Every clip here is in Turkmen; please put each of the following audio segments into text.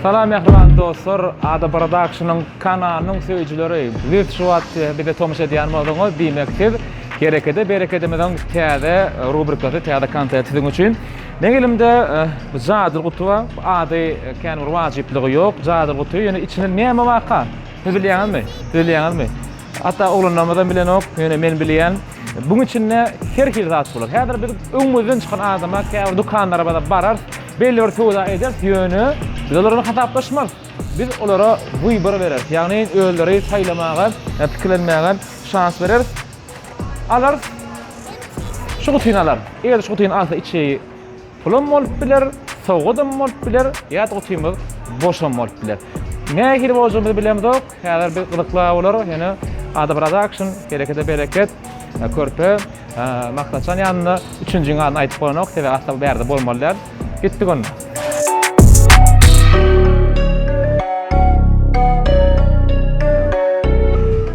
Salam mähriban dostlar, Ada Productionyň kanalynyň söýüjileri. Siz şu wagt e, bize tomaşa edýän bolsaňyz, diýmek siz Herekede Berekedimiziň täze e, rubrikasy, täze kontent siziň üçin. Meň elimde e, bu jadyly guty bar. Bu ady kän bir wajyplygy ýok. Jadyly guty, ýöne içinde näme barka? Siz bilýäňizmi? Siz bilýäňizmi? Hatda oglanlarymyzam bilenok, ýöne men bilýän. Buň içinde her hili zat bolar. Häzir biz öňümizden çykan adama käbir dükanlara baryp bararys, belli bir söwda ederis, ýöne biz olar bilen hasaplaşmarys. Biz olara wybor bereris, ýagny özleri saýlamaga, pikirlenmäge şans bereris. Alarys. Şu gutyny alar. Eger şu gutyny alsa içi Pulam bolup biler, sowgadam bolup biler, ýa-da gutymyz boşam bolup biler. Nähili boljagyny biz bilemzok. Häzir bir gyzykly bolar. Ýöne Ada Production, Herekete bereket, Körpe, Maksatjan ýanynda üçünjiň adyny aýdyp bolanok, sebäbi asla bu bärde bolmaly däl. Gitdik onda.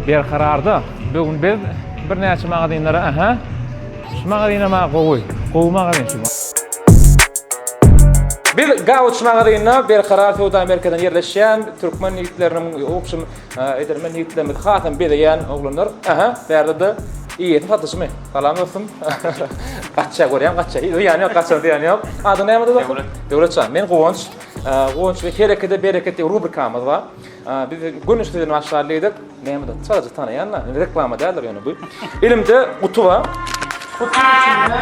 Berkararda bu gün biz birnäçe magazinlere, aha, Şu magazin hem gowy. Gowy magazin şu. Biz Gauç magazininde Berkarar söwda merkezinde ýerleşýän türkmen ýigitleriniň obşim e, edermen ýigitlerimizi hasam bezeýän oglanlar. Aha, bärde-de eýesi satyjymy? Salam dostum. Gaçça görýän gaçça. Zyýany ýok, gaçan zyýany ýok. Adyň näme dostum? Döwlet. Döwletjan, men Guwanç. E, Guwanç we herekete bereket diýen rubrikamyz bar. Biz göni şu sözden başlar diýdik. Näme-de çalaja tanaýan-da. Reklama däldir ýöne bu. Elimde guty bar. Gutyň içinde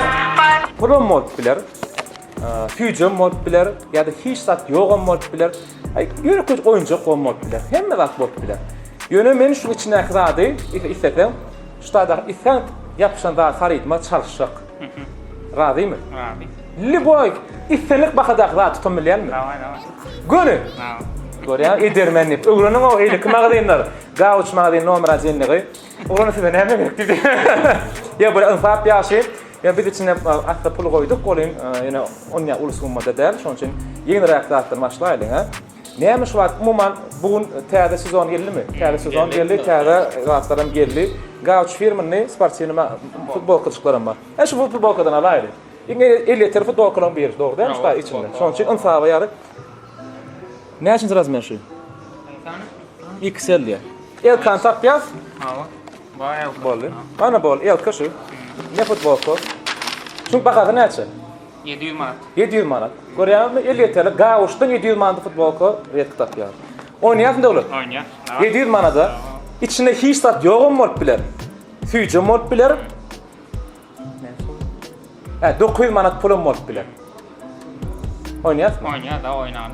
pulam bolup biler. Süýjem bolup biler ýa-da hiç zat ýogam bolup biler. Aý, ýönekeý oýunjak hem bolup biler. Hemme zat bolup biler. Ýöne men şuň içindäki zady isleseň, şu taýdaky islen ýapyşan zat harydyma çalyşjak. Razymy? Razy. Lýuboý islendik bahadaky zat tutan bilýänmi? Daway daway. Göni. Daway. Görýäň, edermen diýip. Öwreniň o eýleki magazinler. Gauç magazin nomer ajenligi. Oglan size näme gerek diýdi. Ýa bir ynsap ýagşy. Ýa biz içine asla pul goýduk, welin ýöne onýa uly summada däl. Şonuň üçin ýeňilräk zatdan başlaýlyň, ha. Näme şu wagt umuman bu gün täze sezon geldimi? Täze sezon geldi, täze zatlar hem geldi. Gauç firmany sportiwny futbolkajyklaram bar. E şu futbolkadan alaýly. Iň elýeter futbolkalaryň biri, dogry dälmi şu içinde? Şonuň üçin ynsaba ýaly. Näçinji razmer şu? XL diýär. Elkan tapýas. Hawa. Bar elka. Boldy. Ana boldy, elka şu. Ne futbolka? Şuň bahasy näçe? 700 manat. 700 manat. Görýäňizmi? Elýeterli gawuşdan 700 manatly futbolka redki tapýar. Oýnaýarsyň Döwlet? Oýnaýar. 700 manada. Içinde hiç zat ýogam bolup biler. Süýjem bolup biler. Hä, 900 manat pulam bolup biler. Oýnaýasmy? Oýnaýar da oýnaly.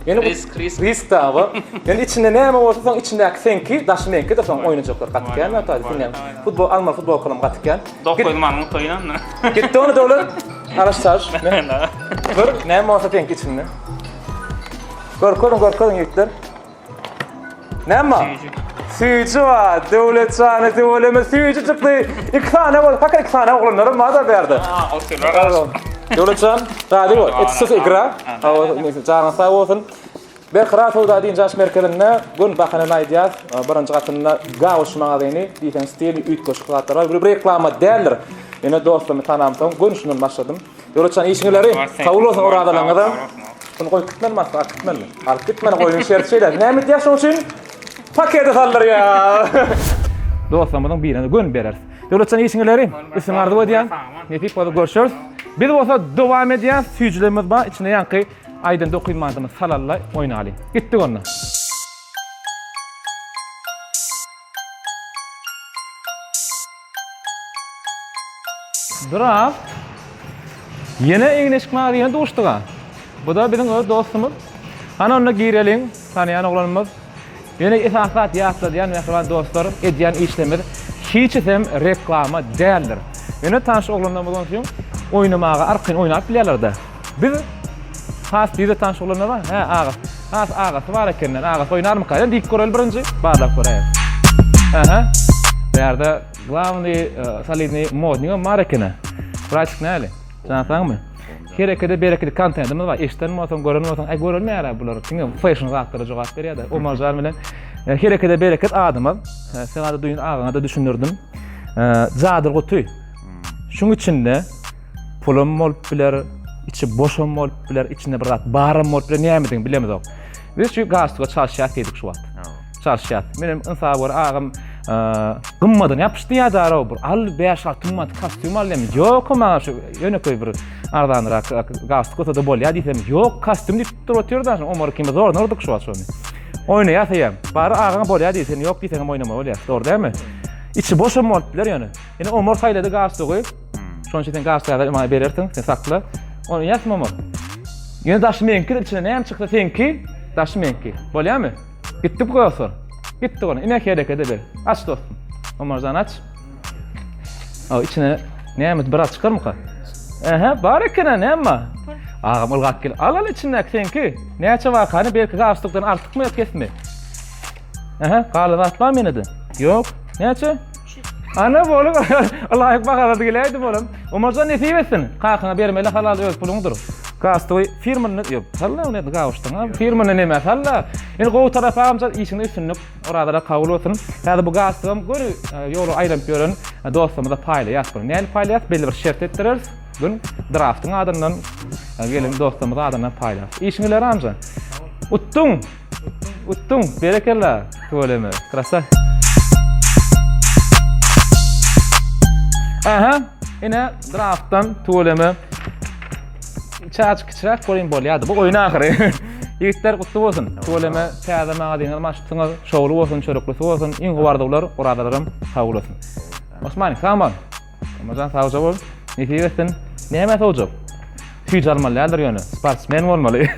Ýöne risk, risk. Risk da bu. Ýöne içinde näme bolsa soň içindäki seňki, daşy meňki de soň oýnajaklar gaty kän ýa sen futbol alma futbol kalam gaty kän. 900 manat oýnan. Gitdi ony döwlet. Araş çaş. Gör, näme bolsa seňki içinde. Görkeziň, görkeziň ýigitler. Näme? Süýji. Süýji bar. Döwlet jany tüweleme süýji çykdy. Iki sany bol. Haka iki sany oglanlarym bar da bärde. Ha, otyrlar. Döwlet jan, razy bol. Etsiz igra. Janyň sag bolsun. Berkarar söwda dynç alyş merkezinde gün bahanyny aýdýas. Birinji gatynda Gauş magazyny diýseň stil üýtgeşik zatlar bar. Bu reklama däldir. Ýöne dostlarymy tanamsoň gün şundan başladym. Döwletjan işiň ileri. Kabul bolsun orazalaryňyzam. Şuny goýup gitmelimi asla alyp gitmelimi? Alyp gitmeli goýuň şerti şeýle. Näme edýär şoň üçin? Pakete saldyrýar. Dostlarymyzyň birine göni bereris. Döwletjan işiň ileri. Üstün arzuw edýän. Nesip bolsa görşeris. Biz bolsa dowam edýäs. Süýjülerimiz bar. Içine ýaňky aýdan 900 manatymyzy salaly oýnaly. Gitdik onda. Draft. Ýene egin-eşik magazyna duşduk-a. Bu-da biziň öz dostumyz. Hany onda gireliň, tanaýan oglanymyz. Ýöne esasy zat ýatladýan mähriban dostlar, edýän işlerimiz hiçisem reklama däldir. Ýöne tanyş oglanlarymyz bolsa oýnamaga arkaýyn oýnap bilýärler-de. Biz has bize tanyş oglanlar bar. Hä, agasy. Has agasy bar ekenden. Agasy oýnarmyka? Ýa diýip göreli birinji. Barlap göräýeris. Aha. Bärde glawnyý e, solidnyý modnigem bar ekeni. Braçik näli? Jan sagmy? Herekede berekede kontentimiz bar. Eşiden bolsaň, gören bolsaň, aý görülmeýär bular. Diňe fashion zatlara jogap berýär-de. Omarjan bilen e, Herekede bereket adymyz. E, sen ada duýun agaňa da düşündirdim. E, Jadyl guty. Şuň içinde Pulum bolup biler. Içi boşam bolup biler, içinde bir zat baram bolup biler, nämedigini bilemizok. Biz şu galstuga çalyşýas diýdik şu wagt. Çalyşýas. Menem ynsaba görä agam gymmadyna ýapyşdy ýa-da bir al 5-6 manat kostýum al diýdim. Ýok maňa şu ýönekeý bir arzanrak galstuk bolsa-da bolýar diýsem, ýok kostýum diýip durup otyr da, Omar ikimiz zordan urduk şu wagt şony. Oýnaýas eýýäm. Bary agaňa bolýar diý, sen ýok diýseňem oýnamaly bolýar. Dogry dälmi? Içi boşam bolup biler ýöne. Ýöne Omar saýlady galstugy. Şonuň üçin sen galstugy maňa berersiň, sen sakla. Oýnaýasmy Omar? Ýöne daşy meňkidir, içinde näme çyksa seňki, daşy meňki. Bolýarmy? Gitdik dostlar. Gitdik ony. Ine herekete ber. Aç dostum. Omarjan aç. O içine näme biraz çykarmyka? Aha, bar eken näme? Agam ylgap gel. Al al içindäki seňki. Näçe bar hany belki galstukdan artykmy ýa pesmi? Aha, galan zat bar menede. Ýok. Näçe? Ana bolup ylaýyk bahalarda geläýdi bolam. Omarjan nesip etsin. Kakaňa bermeli halal öz puluňdyr. Gastowy firmany ýok. Salla ony gawuşdyň ha. Firmany näme salla. Indi gowy tarapy agamjan işiňde üstünlik. Orazara kabul bolsun. Häzir bu gastowam göni e, ýola aýlanyp ýören e, dostlarymyza paýlaýas bunu. Näme paýlaýas? Belli bir şert etdireris. Gün draftyň adyndan e, gelen dostlarymyz adyndan paýlarys. Işiň ileri amca. Utduň. Utduň. Berekella. Tüweleme. Krasa. Aha, ine draftdan tüweleme. Çaç kiçiräk goýun bolýardy. Bu oýun ahyry. Ýigitler gutly bolsun. Tüweleme täze magazynyňyz açypsyňyz. Şowly bolsun, çöreklisi bolsun. Iň gowy arzuwlar, orazalaram sag bolsun. Osman, sag bol. Ramazan sagja bol. Nesip etsin. Näme sowjak? Süýji almaly däldir ýöne. Sportsmen bolmaly.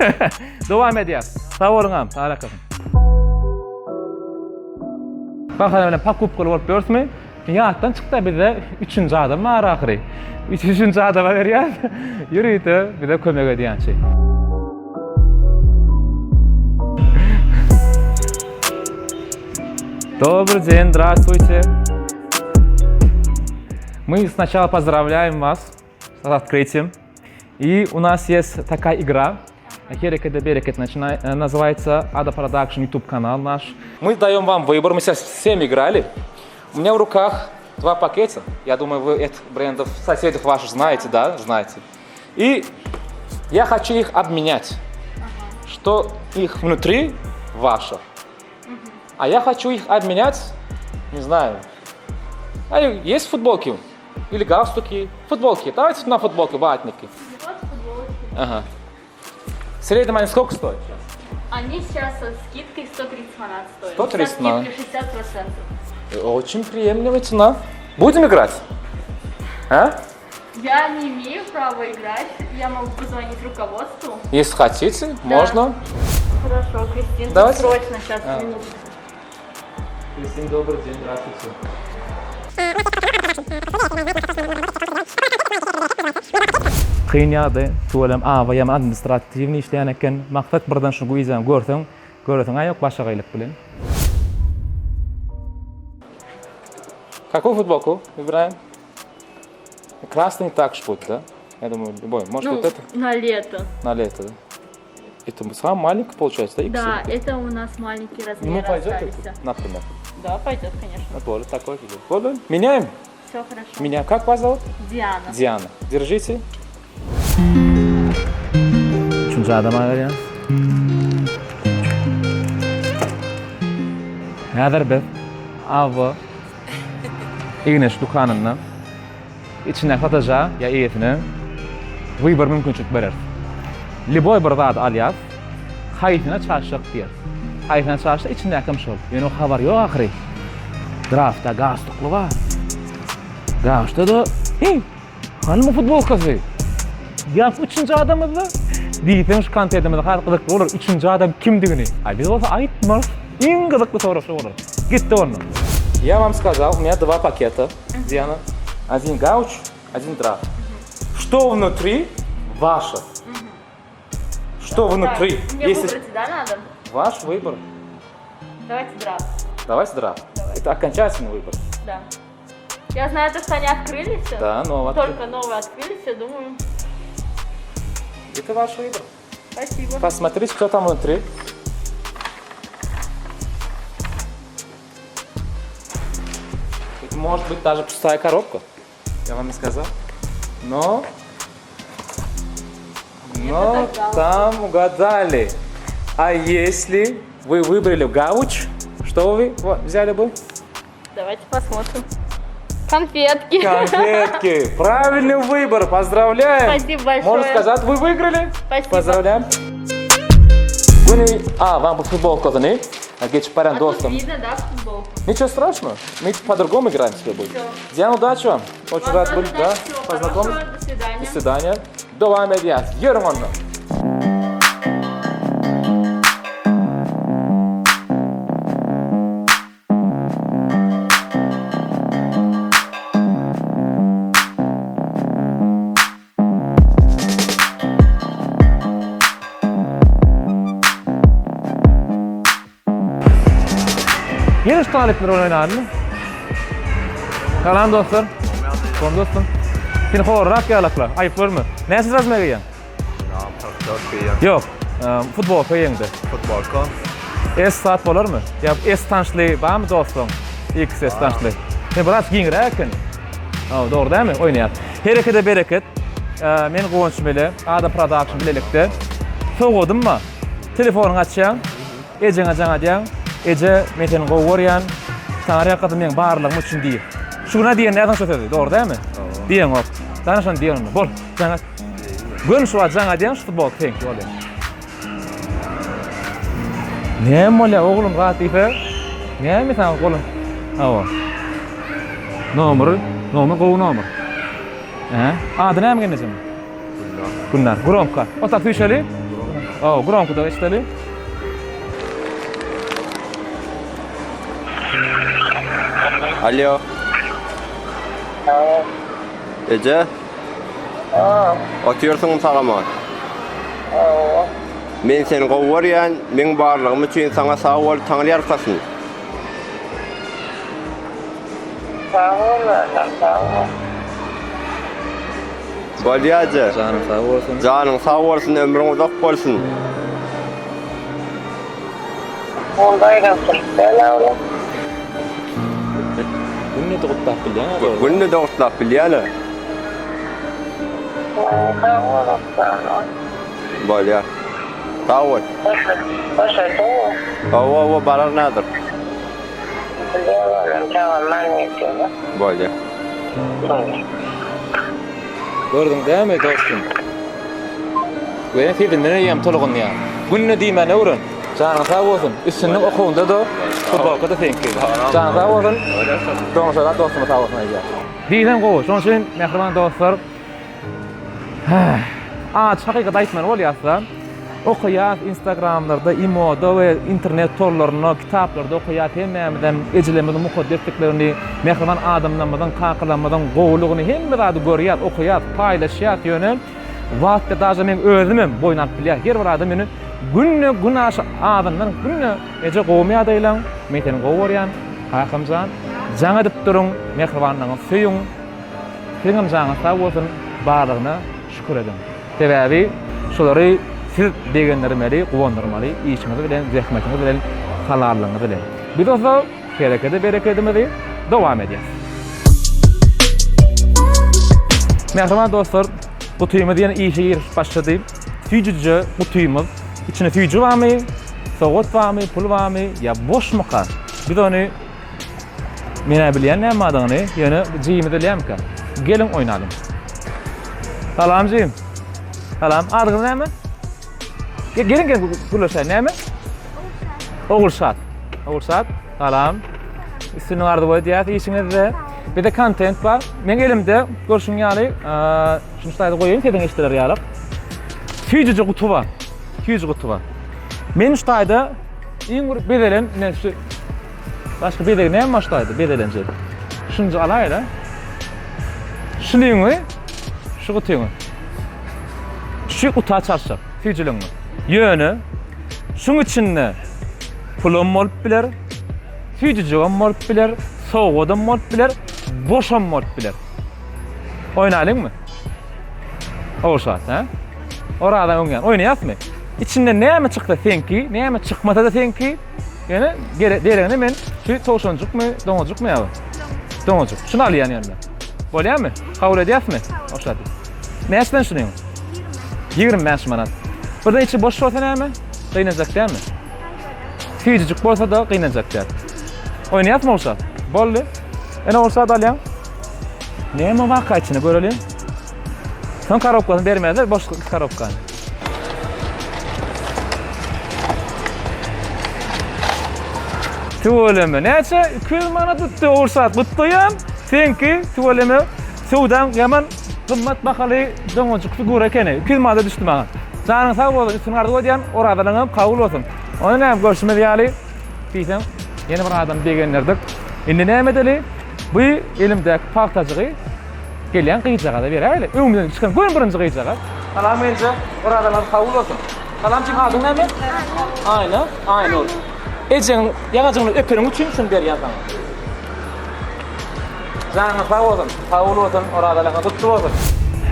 Dowam edýäs. Sag boluň am, sag rakasyn. Bahana bilen pakupkaly bolup ýörsmi? Ýatdan çykda bizde üçünji adam bar ahyry. Üçünji adama berýäs. Ýörite bize kömek edýänçi. Добрый день, здравствуйте. Мы сначала поздравляем вас с открытием. И у нас есть такая игра. Херекет Берекет э, называется Ада Production YouTube канал наш. Мы даем вам выбор. Мы сейчас всем играли. У меня в руках два пакета. Я думаю, вы этих брендов, соседей ваших знаете, да? Знаете. И я хочу их обменять. Что их внутри ваше. А я хочу их обменять, не знаю. А есть футболки? Или галстуки? Футболки. Давайте на футболки, ватники. Вот футболки. Ага. В среднем они сколько стоят сейчас? Они сейчас со скидкой 130 манат стоят. 130 Со манат. скидкой 60%. Очень приемлемая цена. Будем играть? А? Я не имею права играть. Я могу позвонить руководству. Если хотите, можно. Хорошо, Кристина, Давайте. срочно сейчас, А. минуту. Кристина, добрый день, здравствуйте. Kyn ýagdaý, tüweleme awa ýaman administratiwny işleýän eken. Maksat birden şu güýzäni görseň, göresiň-ä ýok başagaýlyk bilen. Какую футболку выбираем? Красный так ж будет, да? Я думаю, любой. Может, Ну, вот это на лето. на лето, да? Это самый маленький получается, да? Да, XL? это у нас маленький размер Ему пойдет остались. это, например? Да, пойдет, конечно. Ну, тоже такой же. Вот, меняем? Все хорошо. Меня как вас зовут? Диана. Diana. Держите. Üçünji adama berýän. Häzir biz Awa Igneş dükanynda içine sataja ýa eýesine wybor mümkinçilik bereris. Liboý bir zady alýas, haýsyna çalyşjak diýeris. Haýsyna çalyşsa içindäkem şol. Ýöne habar ýok ahyry. Draftda galstukly bar. Galstukda-da, Heý, hany bu futbolkasy? Ýa üçünji adamyzda? Diýseň şu kontentimiz has gyzykly bolar. Üçünji adam kimdigini. Aý biz bolsa aýtmarys. Iň gyzykly sorag şu bolar. Gitdi onda. Я вам сказал, у меня два пакета, Диана. Один гауч, один драфт. Что внутри ваше? Что внутри? Так, мне Если выбрать, да, надо? ваш выбор. Давайте драфт. Давайте драфт. Это окончательный выбор. Да. Я знаю то, что они открылись. Да, но откры- Только новые открылись, я думаю. Это ваш выбор. Спасибо. Посмотрите, что там внутри. Это может быть даже пустая коробка. Я вам не сказал. Но... Но там угадали. А если вы выбрали гауч, что вы взяли бы? Давайте посмотрим. Конфетки. Конфетки. Правильный выбор. Поздравляем. Спасибо большое. Можно сказать, вы выиграли. Спасибо. Поздравляем. Güni, a, вам futbolkasyny geçip barýan А тут dostum. видно, да, футболку? Ничего страшного. Мы по-другому играем с тобой. Диана, удачи вам. Очень Вам рад тоже был, да, удачи, всего познакомиться. хорошего, До свидания. До свидания. Dowam edýäs. Ýörüň onda. Ýene şu talyplar oýnaýarmy? Salam dostlar. Salam dostum. Seni horrak ýalaklar. Aýyp görme. Näçe razmer geýýäň? Ýok. Futbolka ýeňdi. Futbolka. S sat bolarmy? Ýa S tanşly barmy dostuň? XS tanşly. Sen biraz giňräk eken. Hawa, dogry dälmi? Oýnaýar. Herekede bereket. Men Guwanç Mele, Ada Production bilelikde. Sowgadym bar. Telefonyňy açýaň, ejeňe jaň edýäň. Eje, men seni gowy görýän. Saňa ýakasy meň barlygym üçin diý. Şu gün-ä diýen näsaň şu sözi, dogry dälmi? Diýeňok. Dana şony diýen onda. Bol, jaň et. Göni şu wagt jaň edýäň, şu futbolka seňki bolýar. Näme bolýar oglum zat diýse, näme saňa golum? Hawa. Nomer, nomer gowy nomer. Hä? Ady näme gelnejeň? Gülnar. Gülnar. Gromka. Otak süýşeli? Hawa, gromkada eşideli. Alo. Eje. Otyrsyňmy sag-aman? Men seni gowy görýän, meň barlygym üçin saňa sag bol, Taňry ýalkasyn. Sag bol balam, sag bol. Bolýa eje. Janyň sag bolsun. Janyň sag bolsun, ömrüň uzak bolsun. Ol baýramçylyk däl oglum. Günde-de gutlap bilýäň-ä dogry. Günde-de gutlap bilýän-ä. Sag bol, sag bol. Bolýar. Sag bol. Boşadyňmy? Hawa, hawa, bararyn häzir. Bilýän oglum, tagamman ýetýär. Bolýar. Bolýar. Gördüň dämi, dostum? Göýä sesinden eýýäm tolgunýar. Günde diýmän öwren. Janyň sag bolsun. Üstünlik okuwyňda-da, futbolka-da seňki. Janyň sag bolsun. Doňşadat dostuma sag bolsun aýdýar. Diýseň gowy. Şonuň üçin mähriban dostlar, Aç hakykat aýtmaly bolýarsa, okaýas instagramlarda, imoda we internet torlarynda, kitaplarda okaýas hemmämizem ejelerimiziň mukaddesliklerini, mähriban adamlarymyzyň, kakalarymyzyň gowulygyny hemme zady görýäs, okaýas, paýlaşýas ýöne wagtda daže meň özümem boýun alyp bilýär. Her bir adam meni günde günaşa azyndan günde eje gowumy ýagdaýlaň, men seni gowy görýän, kakamjan, jaň edip duruň, mähribanlygyňyzy söýüň. Siziňem janyňyz sag bolsun, barlygyna şükür ediň. Sebäbi şolary siz begendirmeli, guwandyrmaly işiňiz bilen, zähmetiňiz bilen, halallygyňyz bilen. Biz bolsa herekede berekedimizi dowam edýäs. Mähriban dostlar, gutymyz ýene işe girişip başlady. Süýjüje gutymyz. Içinde süýji barmy, sowgat barmy, pul barmy ýa boşmyka? Biz ony Men-ä bilýän näme bardygyny, ýöne jigimiz bilýärmikä? Geliň oýnalyň. Salam jigim. Salam. Adyňyz näme? Geliň geliň gürleşäýin. Näme? Ogulşat. Ogulşat. Salam. Üstünlik arzuw edýäs işiňizde. Bizde kontent bar. Meň elimde görşüň ýaly, şuny şu taýda goýaýyn sesiň eşidiler ýaly. Süýjüje guty bar. Süýji guty bar. Men şu taýda iň bir bezelen, ine şu Başga bezegi näme başlaýdy bezelenje? Şunca alaýla. Şunyňy şu gutyňy. Şu guta çalşak, süýjüligiňi. Ýöne şuň içinde pulum bolup biler, süýjüjigem bolup biler, sowgadam bolup biler, boşam bolup biler. Oýnalyňmy? Ogulşat, hä? Oradan öňýän. Oýnaýasmy? Içinden näme çyksa seňki, näme çykmasa-da seňki. Ýöne deregine men şu towşanjykmy, doňuzjykmy ýa? Doňuzjyk. Şuny alýan ýöne. Bolýarmy? Kabul edýäsmi? Ogulşat. Näçeden şunyň? 25 manat. Birden içi boş bolsa näme? Gynanjak dälmi? Süýjüjik bolsa-da gynanjak däl. Oýnaýasmy Ogulşat? Boldy. Ene Ogulşat alýaň. Näme waka içinde göreliň. Soň korobkasyny bermezler, boş korobkany. Tüweleme. Näçe? 200 manat tutdy Ogulşat. Gutlaýan. Seňki tüweleme. Söwdaň ýaman gymmat bahaly doňajyk figura ekeni. 200 manata düşdi maňa. Janyň sag bolsun, üstüni arzuw edýän, orazalyňam kabul bolsun. Onda näme görşümiz ýaly diýseň, ýene bir adamy begendirdik. Indi näme edeli? Bu elimdäki pagtajygy gelýän gyzjagaza beräýeli. Öňümizden çykan göni birinji gyzjagaz. Salam gelje, orazalyňyz kabul bolsun. Salam jigim adyň näme? Aýna. Aýnur. Ejeň ýaňajygyny öpeniň üçin şuny berýän saňa. Janyňyz sag bolsun, kabul bolsun, orazalyňyz gutly bolsun.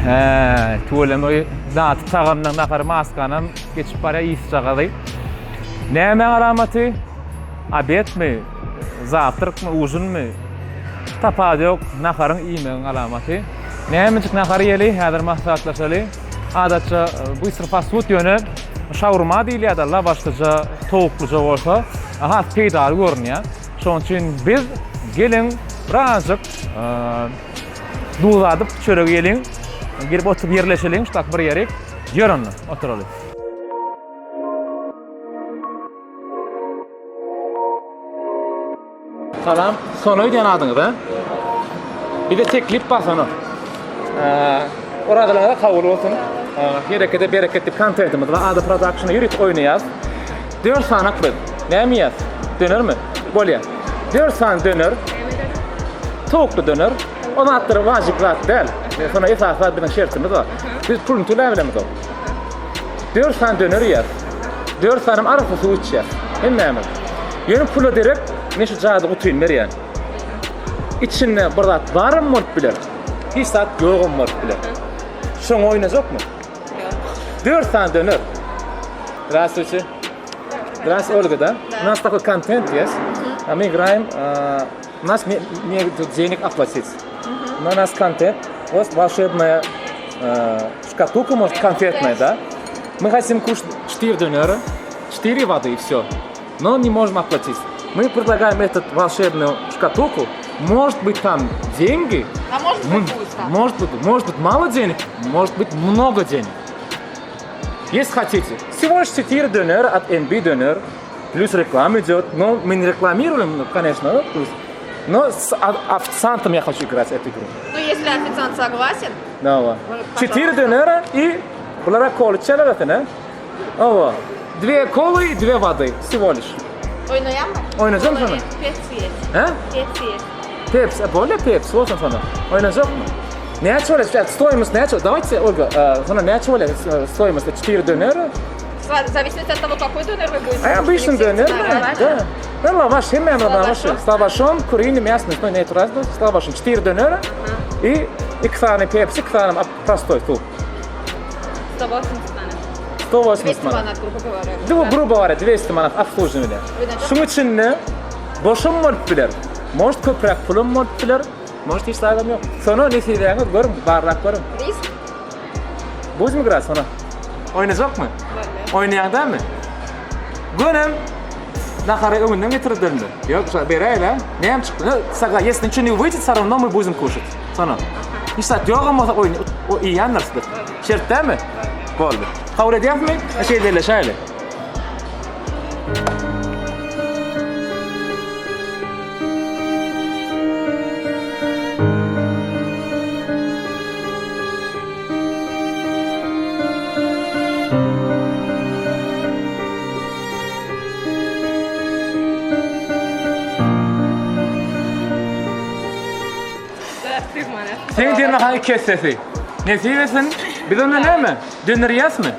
Hä, tüweleme zat tagamdan nahary maskanam geçip barýar ysjagazy. Nämäň alamaty? Obedmi, zawtrkmy, ujinmi? Tapawudy ýok, naharyň iýmegiň alamaty. Nämejik nahar iýeli, häzir maslahatlaşaly. Adatça bystr fast food ýöne şaurma diýilýär-de, lawaşlyja, towuklyja bolsa has peýdaly görünýär. Şonuň üçin biz geliň birazjyk duz adyp çörek iýeliň. Gelip oturyp ýerleşeliň şu bir ýerik. Ýör onda, oturaly. Salam, Sona öýdýän adyňyz, a? Bize teklip bar Sona. Orazalyňyza kabul bolsun. Herekete bereket diýip kontentimiz bar. Ada Production-a ýörite oýnaýas. Dört sanak biz. Näme iýýäs? Dönermi? Bolýar. Dört sany döner. Towukly döner. O zatlar wajyp zat däl. Sona esasy zat biziň şertimiz bar. Biz puluny töläp bilemizok. Dört sany döner iýýäs. Dört sanam arassa suw içýäs. Hemmämiz. Ýöne pula derek men şu jady gutyny berýän. Içinde bir zat baram bolup biler. Hiç zat ýogam bolup biler. Şoňa oýnajakmy? Ýok. Dört sany döner. Здравствуйте. Здравствуйте, Ольга, да? У нас такой контент есть. А мы играем, у нас не, не тут денег оплатить. Но у нас контент. Вот волшебная шкатулка, может, конфетная, да? Мы хотим кушать 4 донера, 4 воды и все. Но не можем оплатить. Мы предлагаем этот волшебную шкатулку. Может быть, там деньги. А может быть, пусто. Может быть, может быть, мало денег, может быть, много денег. Если хотите. Всего лишь 4 донера от MB Донер. Плюс реклама идет. Но мы не рекламируем, ну, конечно, ну, плюс. Но с официантом я хочу играть эту игру. Ну, если официант согласен. Давай. 4 донера и bulara kola içerler zaten, he? Owa. Dwie koly i dwie wody. Всего лишь. Oýnaýanmy? Oýnajak şony. Pepsi ýet. He? Pepsi ýet. Pepsi, bolýa Pepsi bolsun şony. Oýnajakmy? Näçe bolýar? Стоимость näçe? Давайте, Ольга, şona näçe bolýar? Стоимость 4 dönera. В зависимости от того, какой донер вы будете. А обычный донер, да. Да. Да, лаваш, hemme lavaş. С лавашом, куриный, мясный, ну, нет разницы, с лавашом. 4 dönera и 2 sany Pepsi, 2 sany простой suw. 180 manat. 180 200 manat. manat, грубо говоря. Diňe grubo говоря 200 manat obsluživanje. Şuň içinde boşam bolup biler. Может köpräk pulum bolup biler, может hiç zadam ýok. Sona nesibäňiz görüň, barlap görüň. Risk. Будем играть, Sona? Oýnajakmy? Oýnaýaň dälmi? Gönem nahary öňünden getirdilermi? Ýok, şo beräýle. Näme çykdy? Saga, если ничего не выйдет, все равно мы будем кушать. Sona. Hiç zat ýogam bolsa oýun o iýendir biz. Şert dälmi? Boldy. Kabul edýäňmi? Şeýle şeýle. Seň diýen nahaň iki essesi. Nesip etsin. Biz onda näme? Döner iýäsmi?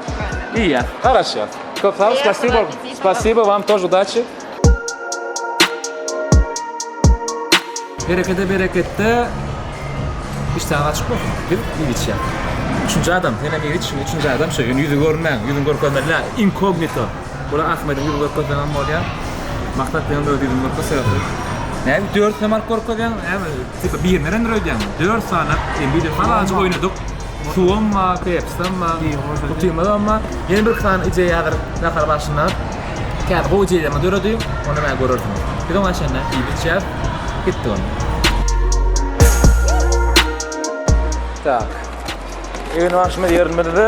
Iýýäs. Garaşýas. Köp sag bol, spasibo. Spasibo вам тоже удачи. Berekede bereketde işdäň açyk bolsun. Biz iýip içýäs. Üçünji adam, senem iýip iç, üçünji adam şu, ýöne ýüzi görünmäň, ýüzüni görkezmeli, inkognito. Bular Ahmediň ýüzüni görkezseň hem bolýar. Maksat bilen öz ýüzüni görkezse. Näme dört sany alyp görkezýäň? Näme? Tipa birini render öýdýäňmi? Dört sany MB-de halajyk oýnadyk. Suwam bar, KFC-em bar, gutymyzam bar. Ýene bir sany ideýa häzir nahar başynda täze gowy ideýalarymyz döredi. Ony hem görersiňiz. Biz oňa çenli iýip içýäs. Gitdik onda. Tak. Egin başymyz ýerimizde,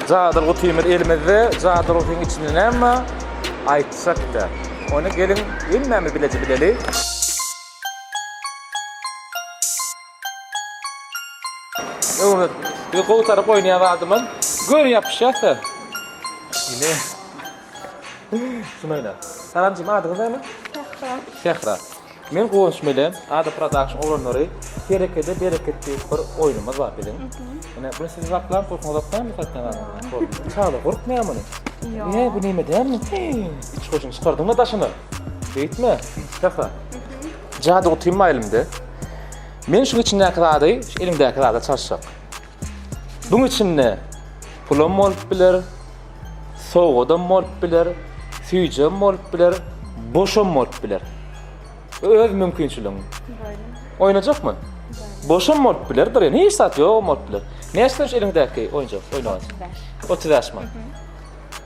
jadyl gutymyz elimizde, jadyl gutyň içinde näme bar? Aýtsak-da. Ony geliň hemmämiz bileje bileli. Öwret. Biz gowy tarap oýnaýan zadymyz. Gör ýapyşýarsa. Ine. Şuny oýna. Salamjygym adyňyz näme? Sähra. Sähra. Men Guwanç Mele, Ada Production oglanlary Herekede bereket diýip bir oýnumyz bar biziň. Ine, bunu siz saklaň, gorkuňyz ýokmy satýan zadyňyzdan? Çaglar gorkmaýar muny. Ýok. Ne, bu neme dälmi? Iç goşuny çykardyňmy daşyna? Beýtme. Sähra. Jady gutym bar elimde. Men şuň içindäki zady şu elimdäki zada çalyşjak. Buň içinde pulam bolup biler, sowgadam bolup biler, süýjem bolup biler, boşam bolup biler. Öz mümkinçiligiň. Oýnajakmy? Boşam bolup biler, bir hiç zat ýogam bolup biler. Näçe şu eliňdäki oýunjak, oýnawaç? 35. 35 manat.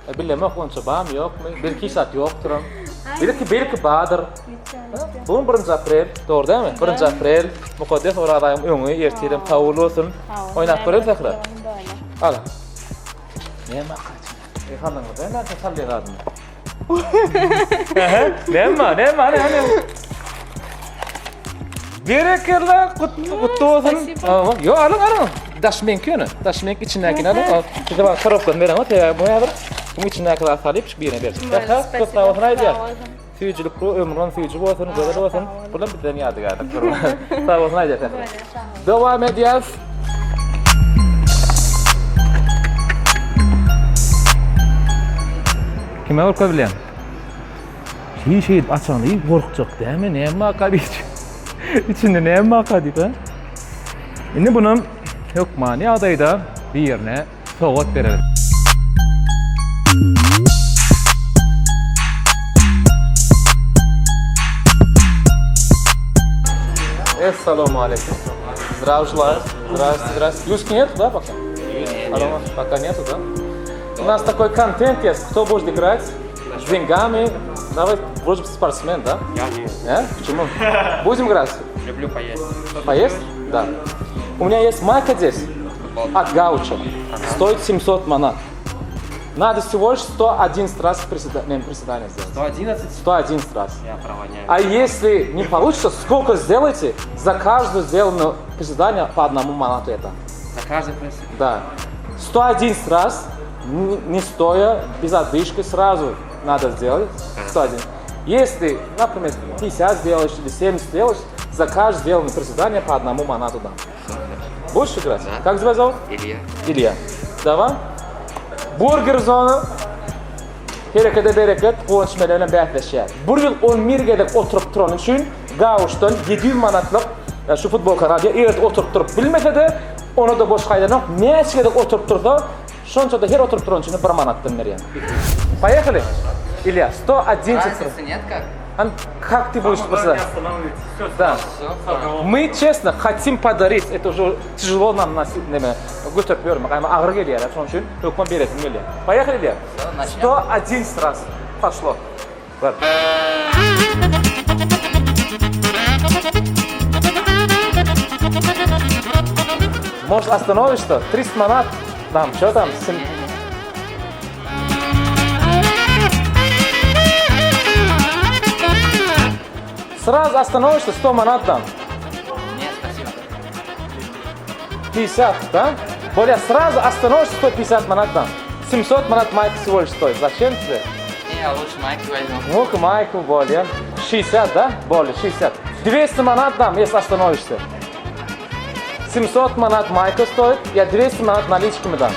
E, bilemok onça barmy ýokmy? Belki hiç zat ýokduram. Belki belki bardyr. Bu gün 1 aprel, dogry dälmi? 1 aprel, mukaddes Oraz aýyň öňi, ertirem kabul bolsun. Oýnap görelim Sähra. Al. Näme akaç? E, halyňyz näme salýan zadyny? Näme? Näme? Näme? Näme? Berekella, kutlu kutlu bolsun. Ýok, alyň, alyň. Daş meňki ýöne. Daş meňki içindäkini alyň. Size bak korobkany beren o sebäbi bu häzir bu içindäki zat salyp şu birine berjek. Sähra, köp sag bolsun aýdýar. Süýjülik bu ömrüň süýji bolsun, gözel bolsun. Bular bizden ýadygärlik. Sag bolsun aýdýar Sähra. Dowam edýäs. Kime gorka bilýän? Hiç şeýdip açanda hiç gorkjak dämi? Näme waka diýip. Içinde näme waka diýip, ha? Indi bunam hökmany ýagdaýda birine sowgat bereris. Essalamu aleýkum. Zdraw желаю. Здравствуйте, здравствуйте. Юшки нету, да, пока? Нет. Пока нету, да? У нас такой контент есть. Кто будет играть с деньгами? Давай, вроде бы спортсмен, да? Я не. Не? Почему? Будем играть? Люблю поесть. Поесть? Да. У меня есть майка здесь от Гаучо. Стоит 700 манат. Надо всего лишь 111 раз приседа... не, приседание сделать. 111? 111 раз. Я провоняю. А если не получится, сколько сделаете, за каждую сделанную приседание по одному манату это. За каждый пресс. Да. 111 раз, не стоя, без одышки, сразу надо сделать. 101. Если, например, 50 сделаешь или 70 сделаешь, за каждое сделанное приседание по одному манату дам. Будешь играть? Да. Как тебя зовут? Илья. Илья. Давай. Burger Zona Herekede bereket Guwanç Mele bilen bäsleşýär. Bir 111 gezek oturyp turany üçin Gauçdan 700 manatlyk e, şu futbolkany alýar. Eger oturyp durup bilmese-de, ona-da boş gaýdanok. Näçe gezek oturyp dursa, şonça-da her oturyp duran üçin bir manatdan berýär. Поехали. Илья, 111. Разницы нет как? Ан, Как ты будешь просто? Да. Мы честно хотим подарить, это уже тяжело нам носить, näme, göterip ýörmek, ama agyr gelýär, şonuň üçin hökman beresim gelýär. Поехали, Илья. начнем. 111 раз. Пошло. Bar. Может, остановишься? 300 manat. Там, что там? Сем- Сразу остановишься, 100 manat дам. Нет, спасибо. 50, да? Более сразу остановишься, 150 manat дам. 700 manat майка всего лишь стоит. Зачем тебе? Не, я лучше майку возьму. Ну-ка, майку более. 60, да? Более, 60. 200 manat дам, если остановишься. 700 manat майка стоит, я 200 manat наличками дам.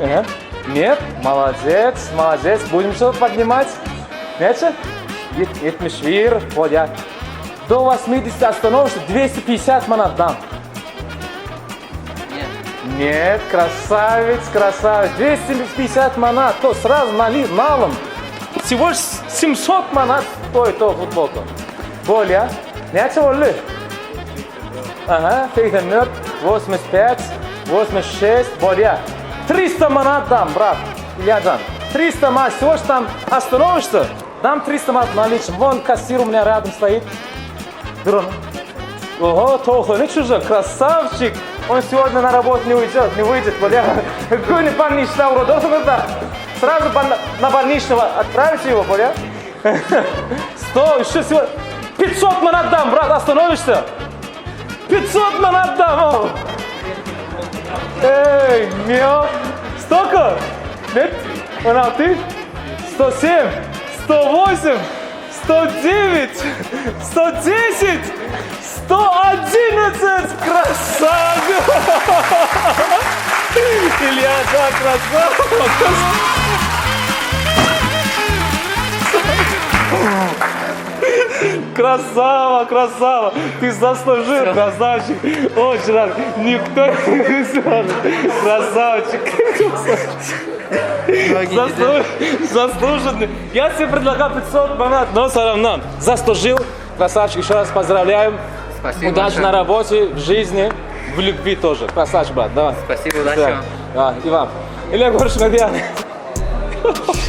Ага. Нет, молодец, молодец. Будем что поднимать? Näçe? 71, вот я. До 80 остановишься, 250 manat дам. Нет. Нет, красавец, красавец. 250 manat, то сразу нали, налом. Всего лишь 700 manat стоит то футболка. Bolýa. Näçe boldy? Aha, 84. 85, 86, bolýa. 300 manat dam, brat. Ilýajan. 300 manat, всего что там остановишься, dam 300 manat наличным. Вон кассир у меня рядом стоит. Dur Oho, 93 уже, красавчик. Он сегодня на работу не уйдет, не выйдет, bolýa. Göni больничный da. Сразу на больничного отправите его, bolýa. 100, еще всего. 500 manat dam, брат, остановишься? 500 manat dam, о. Ey, mio. Столько? Нет? 16? 107, 108, 109, 110, 111! Красавец! Илья, да, красава! Красава, красава! Ты заслужил, красавчик! Очень рад! Никто не сможет! Красавчик! Заслуж... Заслуженный. Я тебе предлагал 500 манат, но все равно заслужил. Красавчик, еще раз поздравляем. Спасибо Удачи большое. на работе, в жизни, в любви тоже. Красавчик, брат, давай. Спасибо, удачи вам. Да, и вам. Илья Горшин, Адьян.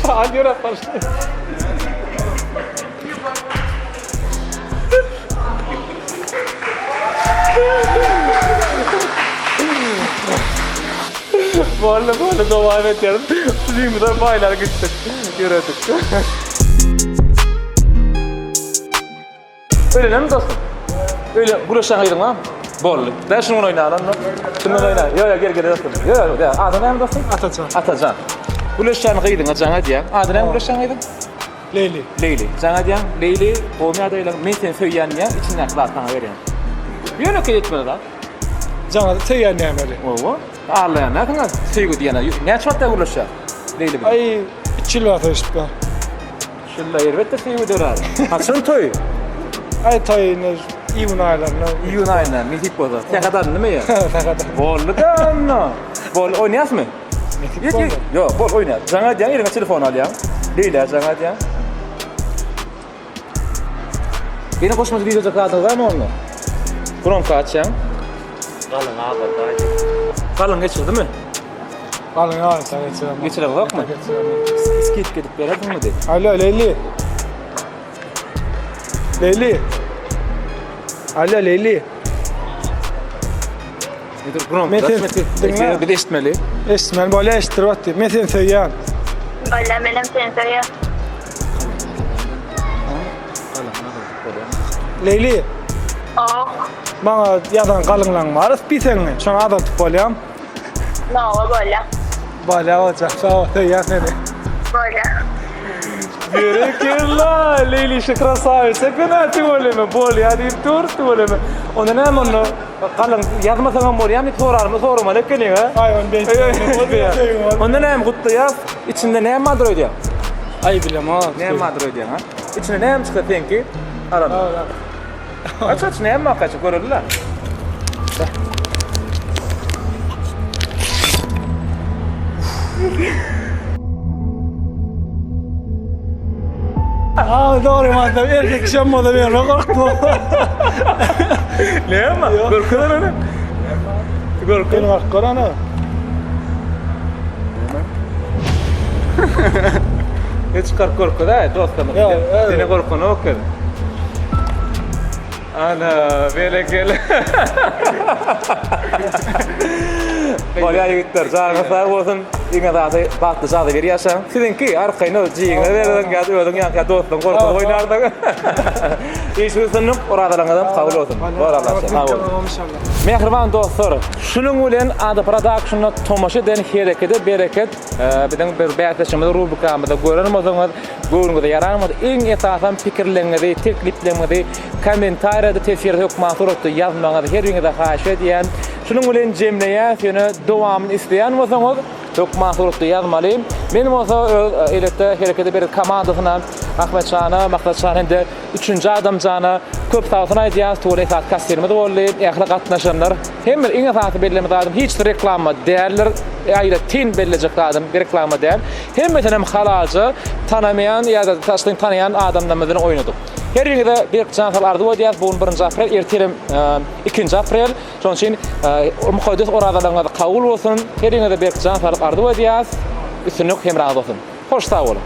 Амира, пошли. Boldy, boldy, dowam edýäris. Jüýümize baýlar gitdik, ýöredik. Öýlenenmi dostum? Öýle, gürleşýän gyzyň barmy? Boldy. Däl şunuň bilen oýnaly onda. Şunuň bilen oýnaly. Ýok, ýok, gel, gel dostum. Ýok, ýok, däl. Ady näme dostum? Atajan. Atajan. Gürleşýän gyzyňa jaň edýäň. Ady näme gürleşýän gyzyň? Leýli. Leýli. Jaň edýäň. Leýli, gowy ýagdaýlar. Men seni söýýän diýýäň, içindäki zady saňa berýän. Ýönekeý etmeli zat. Jaň edip söýýän diýmeli. Hawa. Aglaýan näsiňiz? Söýgi diýene. Näçe wagt gürleşýär? Leýli bilen. Aý, 3 ýyl wagt söýüşip bar. Şunda erbetde söýgi dörär. Haçan toý? Aý toý indi iýun aýlarynda. Iýun aýynda nesip bolsa. Sähet alyndymy ýa? Sähet. Boldy-da onda. Boldy, oýnaýasmy? Nesip bolsa. Ýok, bol oýnaýas. Jaň edýäň, eliňe telefon alýaň. Leýlä jaň edýäň. Ýene goşmaça diýjek zadyňyz barmy onda? Gromka açýaň. Galyň azaldy aýdyň. Galyň geçirdimi? Galyň azaldy geçiremok. Geçiremokmy? Skidka edip bererdiňmi diý. Alo Leýli. Leýli. Alo Leýli. Nedir gromka açma. Diňle. Biz eşitmeli. Eşitmeli bolýa eşitdirip atdy. Men seni söýýän. Bolýa menem seni söýýän. Leýli. Oh. Maňa ýazan galyňlaň bar spisegiňi. Şony azaltyp bolýam. Nowa bolýa. Bolýa bolja. Sag bol söýýän seni. Bolýa. Berekella, Leýlişi krasawisa eken-ä tüweleme, bolýa diýip dur tüweleme. Onda näme onda galyň ýazmasaňam bolýamy diýip sorarymy soramaly ekeniň-ä. Aý ony beýtme. Onda näme gutlaýas? Içinde näme bardyr öýdýäň? Aý bilemok. Näme bardyr öýdýäň ha? Içinde näme çyksa seňki alan. Aç aç näme bar kaçyp göreli-le. Aa dogry madem erkek kişi bolsa berme gorkma. Näme? Görkezene ony. Görkez. Beni bak gör ana. Ne çykaryp görkez-ä dostlarymyz. Seni gorkanok kız. Ana, berekella. Bolýar ýigitler, janyňyz sag bolsun. Iň esasy bagtly jadygir ýaşaň. Siziňki arkaýyn ol jigiňe berersiň ýa-da özüň ýaňky dostlaryň gorkuny oýnarsyň. Işiňiz üstünlik, orazalaryňyzam kabul bolsun. Bor Allahjan, sag boluň. Mähriban dostlar, şunuň bilen Ada Production-a tomaşa eden herekede bereket biziň bir bäsleşigimizi rubrikamyzda gören bolsaňyz, göwnüňize ýaran bolsa, iň esasam pikirleriňizi, teklipleriňizi kommentariýada teswir hökman suratda ýazmagyňyzy her biriňize haýyş edýän. Şunuň bilen jemleýäs, ýöne dowamyny isleýän bolsaňyz, hökman suratda ýazmaly. Men bolsa öz elbetde Herekete Bereket komandasyna, Ahmet jana, Maksat jana hem-de üçünji adam jana köp sagbolsun aýdýas. Tuwel esasy kassirimiz boldy. Ähli gatnaşanlar hemme iň esasy bellemeli zadym hiç bir reklama däldir. Aýratyn bellejek zadym reklama däl. Hemmesinem halalja tanamaýan ýa-da daşdan tanaýan adamlarymyz bilen oýnadyk. Her biriňize berk jan saglyk arzuw edýäris. Bu gün birinji aprel, ertir hem ikinji aprel. Şonuň üçin mukaddes orazalaryňyz kabul bolsun. Her biriňize berk jan saglyk arzuw edýäris. Üstünlik hemraňyz bolsun. Hoş sag boluň.